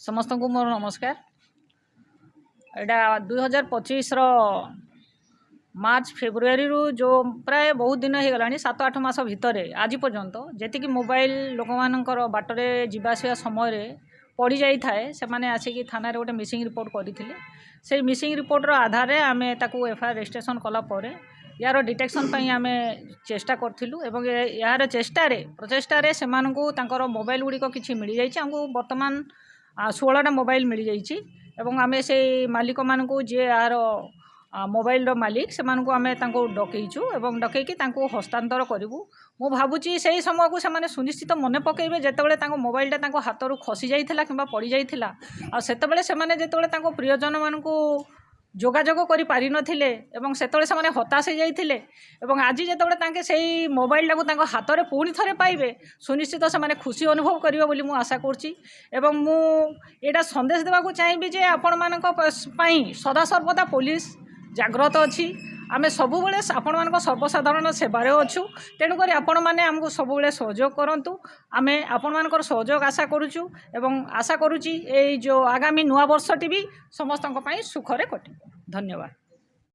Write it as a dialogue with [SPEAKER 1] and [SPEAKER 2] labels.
[SPEAKER 1] ସମସ୍ତଙ୍କୁ ମୋର ନମସ୍କାର। ଏଇଟା 2025ର ମାର୍ଚ୍ଚ ଫେବୃଆରୀରୁ ଯେଉଁ ପ୍ରାୟ ବହୁତ ଦିନ ହେଇଗଲାଣି, 7-8 ମାସ ଭିତରେ ଆଜି ପର୍ଯ୍ୟନ୍ତ ଯେତିକି ମୋବାଇଲ ଲୋକମାନଙ୍କର ବାଟରେ ଯିବା ଆସିବା ସମୟରେ ପଡ଼ିଯାଇଥାଏ, ସେମାନେ ଆସିକି ଥାନାରେ ଗୋଟେ ମିସିଂ ରିପୋର୍ଟ କରିଥିଲେ। ସେଇ ମିସିଂ ରିପୋର୍ଟର ଆଧାରରେ ଆମେ ତାକୁ ଏଫଆଇଆର୍ ରେଜିଷ୍ଟ୍ରେସନ୍ କଲା ପରେ ୟାର ଡିଟେକ୍ସନ୍ ପାଇଁ ଆମେ ଚେଷ୍ଟା କରିଥିଲୁ ଏବଂ ଏହାର ଚେଷ୍ଟାରେ ପ୍ରଚେଷ୍ଟାରେ ସେମାନଙ୍କୁ ତାଙ୍କର ମୋବାଇଲ ଗୁଡ଼ିକ କିଛି ମିଳିଯାଇଛି। ଆମକୁ ବର୍ତ୍ତମାନ 16ଟା ମୋବାଇଲ ମିଳିଯାଇଛି ଏବଂ ଆମେ ସେଇ ମାଲିକମାନଙ୍କୁ, ଯିଏ ଏହାର ମୋବାଇଲର ମାଲିକ, ସେମାନଙ୍କୁ ଆମେ ତାଙ୍କୁ ଡକେଇଛୁ ଏବଂ ଡକେଇକି ତାଙ୍କୁ ହସ୍ତାନ୍ତର କରିବୁ। ମୁଁ ଭାବୁଛି ସେଇ ସମୟକୁ ସେମାନେ ସୁନିଶ୍ଚିତ ମନେ ପକାଇବେ, ଯେତେବେଳେ ତାଙ୍କ ମୋବାଇଲଟା ତାଙ୍କ ହାତରୁ ଖସି ଯାଇଥିଲା କିମ୍ବା ପଡ଼ିଯାଇଥିଲା ଆଉ ସେତେବେଳେ ସେମାନେ ଯେତେବେଳେ ତାଙ୍କ ପ୍ରିୟଜନମାନଙ୍କୁ ଯୋଗାଯୋଗ କରିପାରିନଥିଲେ ଏବଂ ସେତେବେଳେ ସେମାନେ ହତାଶ ହେଇଯାଇଥିଲେ। ଏବଂ ଆଜି ଯେତେବେଳେ ତାଙ୍କେ ସେଇ ମୋବାଇଲଟାକୁ ତାଙ୍କ ହାତରେ ପୁଣି ଥରେ ପାଇବେ, ସୁନିଶ୍ଚିତ ସେମାନେ ଖୁସି ଅନୁଭବ କରିବେ ବୋଲି ମୁଁ ଆଶା କରୁଛି। ଏବଂ ମୁଁ ଏଇଟା ସନ୍ଦେଶ ଦେବାକୁ ଚାହିଁବି ଯେ ଆପଣମାନଙ୍କ ପାଇଁ ସଦାସର୍ବଦା ପୋଲିସ ଜାଗ୍ରତ ଅଛି। ଆମେ ସବୁବେଳେ ଆପଣମାନଙ୍କ ସର୍ବସାଧାରଣ ସେବାରେ ଅଛୁ। ତେଣୁକରି ଆପଣମାନେ ଆମକୁ ସବୁବେଳେ ସହଯୋଗ କରନ୍ତୁ। ଆମେ ଆପଣମାନଙ୍କର ସହଯୋଗ ଆଶା କରୁଛୁ ଏବଂ ଆଶା କରୁଛି ଏଇ ଯେଉଁ ଆଗାମୀ ନୂଆ ବର୍ଷଟି ବି ସମସ୍ତଙ୍କ ପାଇଁ ସୁଖରେ କଟିବ। ଧନ୍ୟବାଦ।